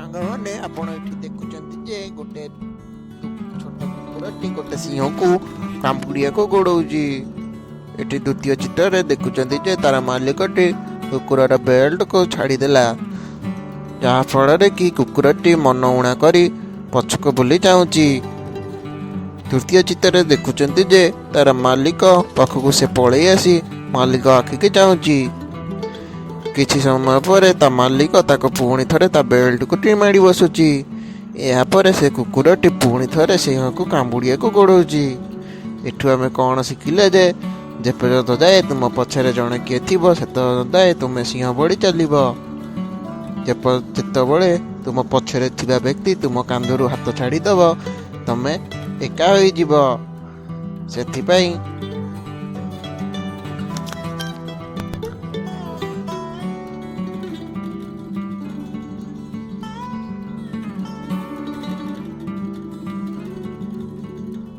ସାଙ୍ଗମାନେ, ଆପଣ ଏଠି ଦେଖୁଛନ୍ତି ଯେ ଗୋଟେ ଛୋଟ କୁକୁରଟି ଗୋଟେ ସିଂହକୁ କାମୁଡ଼ିବାକୁ ଗୋଡ଼ଉଛି। ଏଠି ଦ୍ୱିତୀୟ ଚିତ୍ରରେ ଦେଖୁଛନ୍ତି ଯେ ତାର ମାଲିକଟି କୁକୁରର ବେଲ୍ଟକୁ ଛାଡ଼ିଦେଲା, ଯାହାଫଳରେ କି କୁକୁରଟି ମନ ଉଣା କରି ପଛକୁ ବୁଲି ଯାଉଛି। ତୃତୀୟ ଚିତ୍ରରେ ଦେଖୁଛନ୍ତି ଯେ ତାର ମାଲିକ ପାଖକୁ ସେ ପଳେଇ ଆସି ମାଲିକ ଆଖିକି ଚାହୁଁଛି। କିଛି ସମୟ ପରେ ତା ମାଲିକ ତାକୁ ପୁଣି ଥରେ ତା ବେଲ୍ଟକୁ ମାଡ଼ି ବସୁଛି। ଏହାପରେ ସେ କୁକୁରଟି ପୁଣି ଥରେ ସିଂହକୁ କାମୁଡ଼ିବାକୁ ଗୋଡ଼ଉଛି। ଏଠୁ ଆମେ କ'ଣ ଶିଖିଲେ ଯେ ଯେପର୍ଯ୍ୟନ୍ତ ଯାଏ ତୁମ ପଛରେ ଜଣେ କିଏ ଥିବ, ସେତେପର୍ଯ୍ୟନ୍ତ ଯାଏ ତୁମେ ସିଂହ ଭଳି ଚାଲିବ। ଯେତେବେଳେ ତୁମ ପଛରେ ଥିବା ବ୍ୟକ୍ତି ତୁମ କାନ୍ଧରୁ ହାତ ଛାଡ଼ିଦେବ, ତମେ ଏକା ହୋଇଯିବ। ସେଥିପାଇଁ